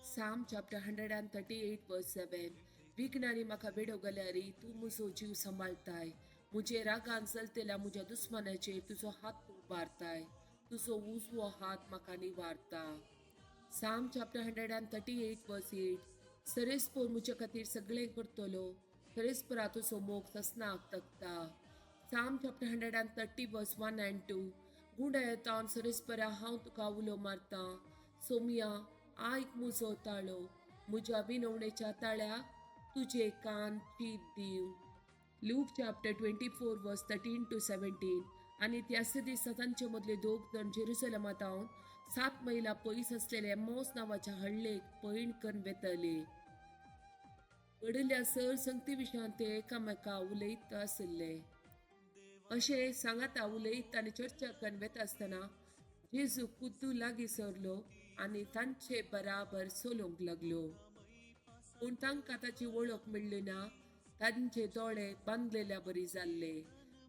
Psalm chapter 138 verse 7. विघ्नांनी म्हाका वेडो घाल्यारी तूं म्हजो जीव सांबाळताय. म्हजे रागान चलतल्या म्हज्या दुस्मानाचेर तुजो हात उबारताय. तुजो उजवो हात म्हाका निवारता. Psalm chapter 138 verse 8. सरेस्पोर म्हजे खातीर सगळें करतलो. सरेस्परा तुजो मोग ससनाक तगता. Psalm chapter 130 verse 1 and 2. गुंडायतान सरेस्परा हांव तुका उलो मारतां. सोमया, आयक म्हजो ताळो. म्हज्या विनवणेच्या ताळ्याक तुजे कान चीत दिव. Luke chapter 24 verse 13 to 17. आनी त्याच दिसा तांचे मदले दोग जाण जेरुसलमांत 7 मैलां पयस आसलेले एम्माउस नांवाच्या हळ्ळेक पयण करून वेताले. घडिल्ल्या सर संगती विशयान ते एकामेका उलयत आशिल्ले. अशें सांगाता उलयत आनी चर्चा करून वेता आसतना जेजू खुद्दू लागीं सरलो आनी तांचे बराबर चलूंक लागलो. पूण तांकां ताची वळख मेळ्ळी ना. तांचे दोळे बांदलेल्या बरी जाल्ले.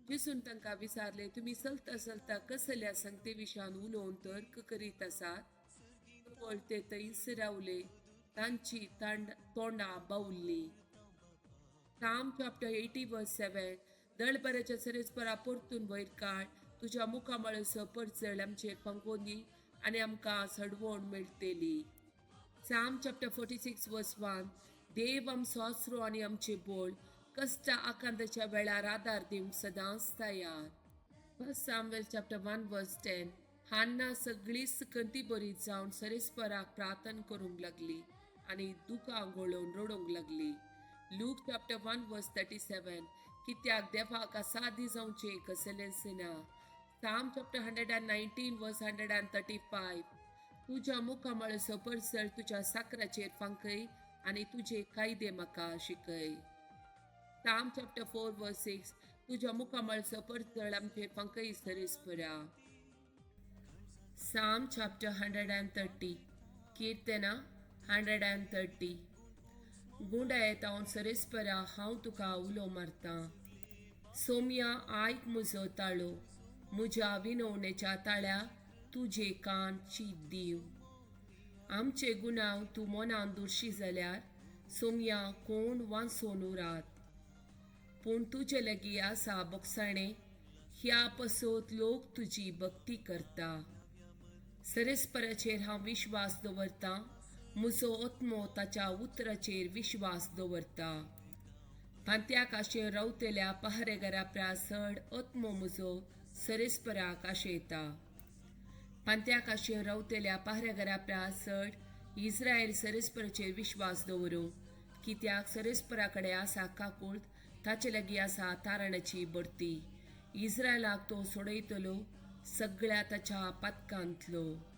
जेजून तांकां विचारले, तुमी चलता चलता कसल्या संगते विशयान उलोवन तर्क करीत आसात? तवळ ते थंयच रावले. तांची तोंडां बावल्लीं. Psalm chapter 80 verse 7. दळबराच्या सरेस्परा परतून वयर काड. तुज्या मुखामळाचो परजळ आमचेर फांकोवंदी आनी आमकां सडवण मेळटली. Psalm chapter 46 verse 1. देव आमचो आसरो आनी आमचे बोळ. कश्टा आकांताच्या वेळार आदार दिवंक सदांच तयार. First Samuel chapter 1 verse 10. हान्ना सगळीच खंती बरी जावन सरेस्पराक प्रार्थना करूंक लागली आनी दुकां गळोवन रडूंक लागली. Luke chapter 1 verse 37. कित्याक देवाक असाध्य जावचें कसलेंच ना. Psalm chapter 119 verse 135. तुज्या मुखामळाचो परजळ तुज्या चाकराचेर फांकय आनी तुजे कायदे म्हाका शिकय. Psalm chapter 4 verse 6. तुज्या मुखामळाचो परजळ आमचेर फांकय सरेस्परा. Psalm chapter 130. Kirtana 130. गुंडायेत हांव सरेस्परा हांव तुका उलो मारतां. सोमया, आयक म्हजो ताळो. म्हज्या विनवणेच्या ताळ्याक तुजे कान चीत दीव. आमचे गुनाव तूं मनान दुर्शी जाल्यार, सोमया, कोण वांचोन उरात? पूण तुजे लागीं आसा बोगसाणे. ह्या पसत लोक तुजी भक्ती करता. सरेस्पराचेर हांव विश्वास दवरतां. म्हजो आत्मो ताच्या उतराचेर विश्वास दवरता. पांत्याक आशेन रावतल्या पहारेगारा प्रास चड आत्मो म्हजो सरेस्पराक आशेता. पांत्याक आशेन रावतल्या पहारेगारा प्रास चड इस्रायल सरेस्पराचेर विश्वास दवरूं. कित्याक सरेस्परा कडेन आसा काकूळट. ताचे लागीं आसा तारणाची भरती. इस्रायलाक तो सोडयतलो सगळ्या ताच्या पातकांतलो.